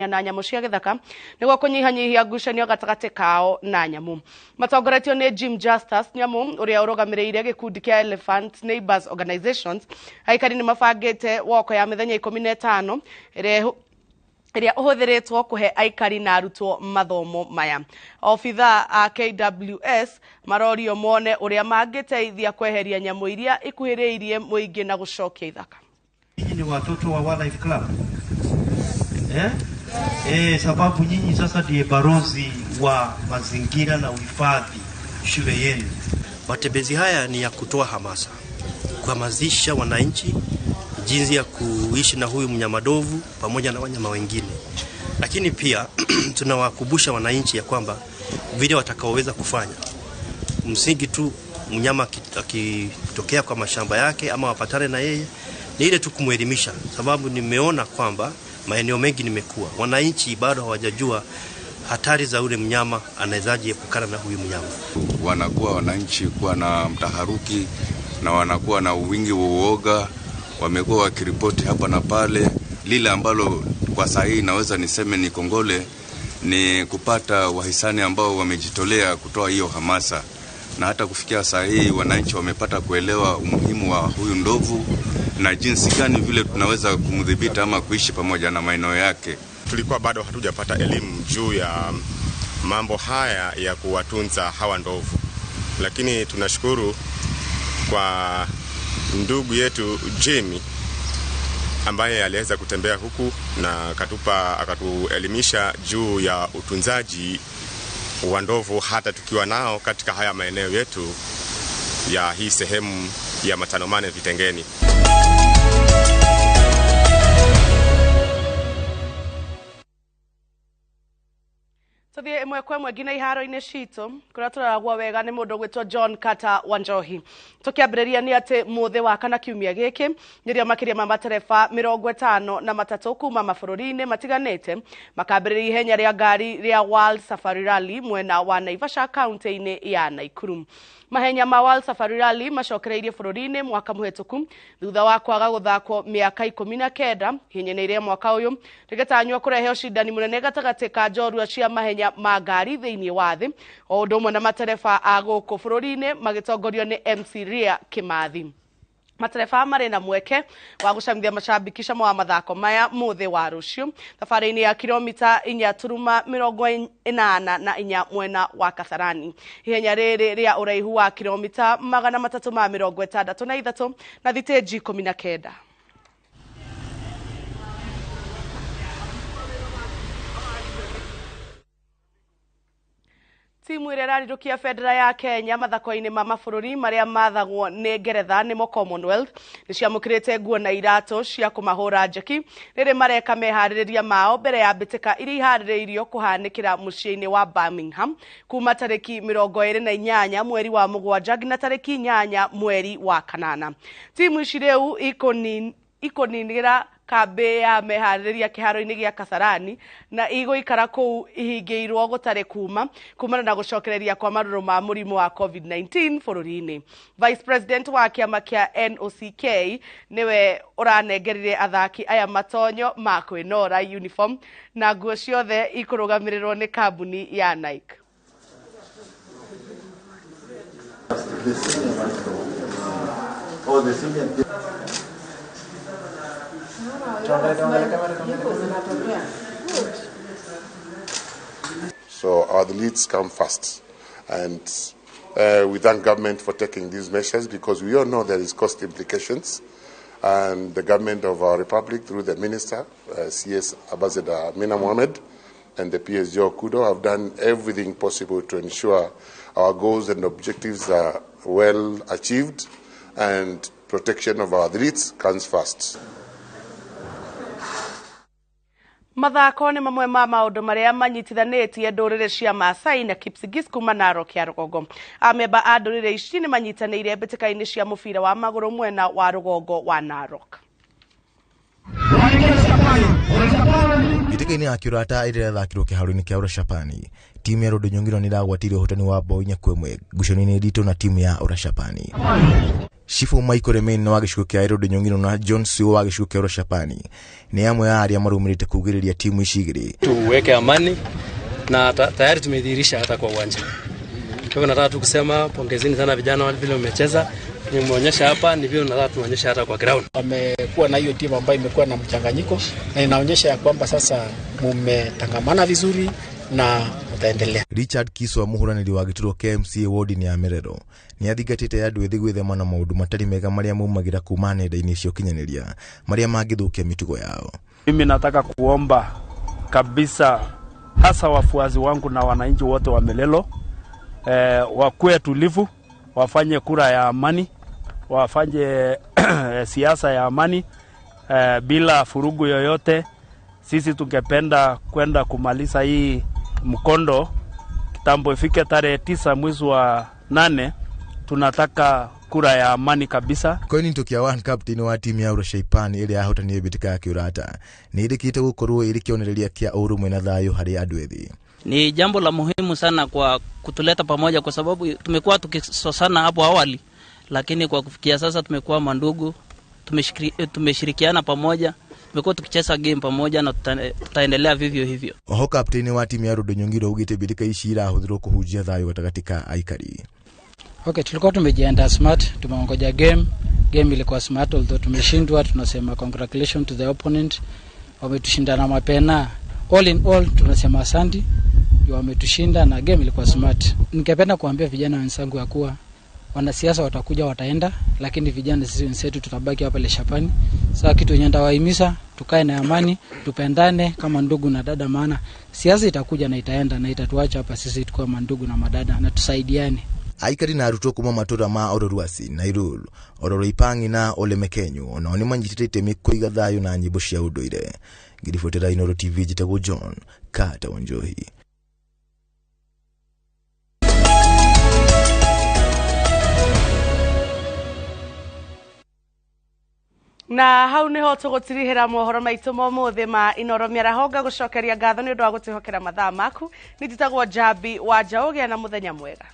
Na nyamũ cia gĩthaka nĩguo kũnyihanyihia ngucanio gatagatĩ kao na nyamũ. Matongoretio nĩ Jim Justus Nyamu ũrĩa ũrũgamĩrĩire gĩkundi kĩa Elephant Neighbors Organizations, aikari nĩ mabangĩte woko ya mĩthenya 15 ĩrĩa ũhũthĩrĩtwo kũhe aikari na arutwo mathomo maya. Obithaa a KWS marorio mone ũrĩa mangĩteithia kweheria nyamũ iria ikuhĩrĩirie mũingĩ na gũcokia ithaka. Nyinyi ni watoto wa Wildlife Club. Eh? Eh, sababu nyinyi sasa ndiye barozi wa mazingira na uhifadhi shule yenu. Matembezi haya ni ya kutoa hamasa, kuhamasisha wananchi jinsi ya kuishi na huyu mnyama ndovu pamoja na wanyama wengine. Lakini pia tunawakumbusha wananchi ya kwamba vile watakaoweza kufanya msingi tu mnyama akitokea kwa mashamba yake ama wapatane na yeye ni ile tu kumuelimisha, sababu nimeona kwamba maeneo mengi nimekuwa wananchi bado hawajajua hatari za ule mnyama, anawezaje epukana na huyu mnyama. Wanakuwa wananchi kuwa na mtaharuki na wanakuwa na wingi wa uoga, wamekuwa wakiripoti hapa na pale. Lile ambalo kwa saa hii naweza niseme ni kongole ni kupata wahisani ambao wamejitolea kutoa hiyo hamasa, na hata kufikia saa hii wananchi wamepata kuelewa umuhimu wa huyu ndovu na jinsi gani vile tunaweza kumdhibiti ama kuishi pamoja na maeneo yake. Tulikuwa bado hatujapata elimu juu ya mambo haya ya kuwatunza hawa ndovu, lakini tunashukuru kwa ndugu yetu Jimmy ambaye aliweza kutembea huku na akatuelimisha juu ya utunzaji wa ndovu hata tukiwa nao katika haya maeneo yetu ya hii sehemu ya Matanomane Vitengeni. Tuthie ĩmwe kwa ĩmwe nginya iharo-inĩ citũ kũrĩa tũraragwo wega nĩ mũndũ ũgwĩtwo John Carter Wanjohi. Tũkĩambĩrĩria nĩ atĩ mũthĩ wa kana kiumia gĩkĩ nĩrĩo makĩria ma matereba 53 kuma mabũrũri-inĩ matiganĩte makambĩrĩria ihenya rĩa ngari rĩa World Safari Rally mwena wa Naivasha kaunti-inĩ ya Nakuru. Mahenya ma World Safari Rally macokereirie bũrũri-inĩ mwaka mũhĩtũku thutha wa kwaga gũthakwo mĩaka 19. Ihenya-inĩ rĩa mwaka ũyũ rĩgĩtanywo kũrehe ũcindani mũnene gatagatĩ ka njorua cia mahenya ma ngari thĩinĩ wa thĩ o ũndũ ũmwe na matereba a gũkũ bũrũri-inĩ magĩtongorio nĩ MC Ria Kimathi. Matereba marĩ na mweke wa gũcamithia macambĩki cama wa mathako maya mũthĩ wa rũciũ thabarĩ-inĩ ya kilomita 4.84 mwena wa Kasarani. Ihenya rĩrĩ rĩa ũraihu wa kilomita 363 na thitĩnji 19. Timu ĩrĩa ĩrarirũkia bendera ya Kenya mathako-inĩ ma mabũrũri marĩa mathagwo nĩ Ngeretha nĩmo Commonwealth nĩ ciamũkĩrĩte nguo na iratũ cia kũmahũra njeki rĩrĩ mareka meharĩrĩria mao mbere ya mbĩtĩka iria iharĩrĩirio kũhanĩkĩra mũciĩ-inĩ wa Birmingham kuma tarĩki 28 mweri wa 7 nginya tarĩki 8 mweri wa 8. Timu ici rĩu ikũninĩra kambĩ ya meharĩrĩria kĩharo-inĩ gĩa Kasarani na igũikara kũu ihingĩirwo gũtarĩ kumana na gũcokereria kwa marũrũ ma mũrimũ wa COVID-19 bũrũri-inĩ. Vice President wa kĩama kĩa NOCK nĩwe ũranengerire athaki aya matonyo ma kwĩnora uniform na nguo ciothe ikũrũgamĩrĩrwo nĩ kambuni ya Nike. So our athletes come first, and we thank government for taking these measures because we all know there is cost implications, and the government of our republic through the minister, CS Ambassador Amina Mohamed, and the PSG Okudo have done everything possible to ensure our goals and objectives are well achieved and protection of our athletes comes first. Mathako nĩ mamwe ma maũndũ marĩa manyitithanĩtie ndũrĩrĩ cia Maasai na Kipsigis kuma Narok ya rũgongo. Amemba a ndũrĩrĩ ici nĩ manyitanĩire mbĩtĩka-inĩ cia mũbira wa magũrũ mwena wa rũgongo wa Narok. Mbĩtĩka-inĩ ya kĩũrata ĩrĩa ĩrathakĩrwo kĩharo-inĩ kĩa Urashapani, timu ya Rũndũ nĩ ĩragwatire ũhotani wa bao 4-1 ngucanio-inĩ nditũ na timu ya Urashapani. Shifu Michael Remain wa gĩcigo kĩa Rũndũ Nyong'iro na John Siwo wa gĩcigo kĩa Urashapani nĩ amwe a arĩa marũmĩrĩte kugĩrĩria timu ici igĩrĩ. Tuweke amani na tayari tumedhihirisha hata kwa uwanja. Kwa hivyo nataka tu kusema pongezeni sana vijana vile umecheza. Nimeonyesha hapa ni vile nataka tuonyeshe hata kwa ground. Wamekuwa na hiyo timu ambayo imekuwa na mchanganyiko na inaonyesha ya kwamba sasa mumetangamana vizuri na mtaendelea. Richard Kiswa mũhũranĩri wa gĩturwa KMCA ward-inĩ ya Merero nĩ athingatĩte andũ ethĩ gwĩthema na maũndũ matarĩ mega marĩa maumagĩra kuma nenda-inĩ cia ũkinyanĩria marĩa mangĩthũkia mĩtugo yao. Mimi nataka kuomba kabisa hasa wafuasi wangu na wananchi wote wa Melelo wakuwe tulivu, wafanye kura ya amani, wafanye siasa ya amani bila furugu yoyote. Sisi tungependa kwenda kumaliza hii mkondo kitambo ifike tarehe 9 mwezi wa 8. Tunataka kura ya amani kabisa. Koini Ntokia One, captain wa timu ya Urashaipani ĩrĩa yahotanire mbĩtĩka ya kĩũrata nĩ ĩrĩkĩte gũkorwo ĩrĩ kĩonereria kĩa ũrũmwe na thayũ harĩ andũ ethĩ. Ni jambo la muhimu sana kwa kutuleta pamoja, kwa sababu tumekuwa tukisosana hapo awali, lakini kwa kufikia sasa tumekuwa mandugu, tumeshirikiana pamoja, tumekuwa tukicheza game pamoja na tutaendelea vivyo hivyo. Oho kapteni wa timu ya Rũndũ Nyong'iro augĩte mbĩtĩka ici irahũthĩrwo kũhunjia thayũ gatagatĩ ka aikari. Okay, tulikuwa tumejiandaa smart, tumeongoja game. Game ilikuwa smart, although tumeshindwa, tunasema congratulations to the opponent. Wametushinda na mapena. All in all tunasema asante, wametushinda na game ilikuwa smart. Ningependa kuambia vijana wenzangu ya kuwa wanasiasa watakuja wataenda, lakini vijana sisi wenzetu tutabaki hapa Leshapani. Sasa kitu yenye ndawahimiza, tukae na amani, tupendane kama ndugu na dada, maana siasa itakuja na itaenda na itatuacha hapa sisi tukiwa mandugu na madada, na tusaidiane. Aikari na arutwo kuma matũra ma Ororuasi, Nairul, Ororoipangi na Olemekenyu onao nĩmanyitĩte itemi kũiga thayũ na nyĩmbo cia ũndũire. Ngĩribotera Inooro TV njĩtagwo John Carter Wanjohi. Na hau niho tũgũtirihĩra mohoro maitũ ma ũmũthĩ ma Inooro mĩaraho. Ngagũcokeria ngatho nĩ ũndũ wa gũtwĩhokera mathaa maku. Nĩ njĩtagwo Njambi wa Njaũgĩa na mũthenya mwega.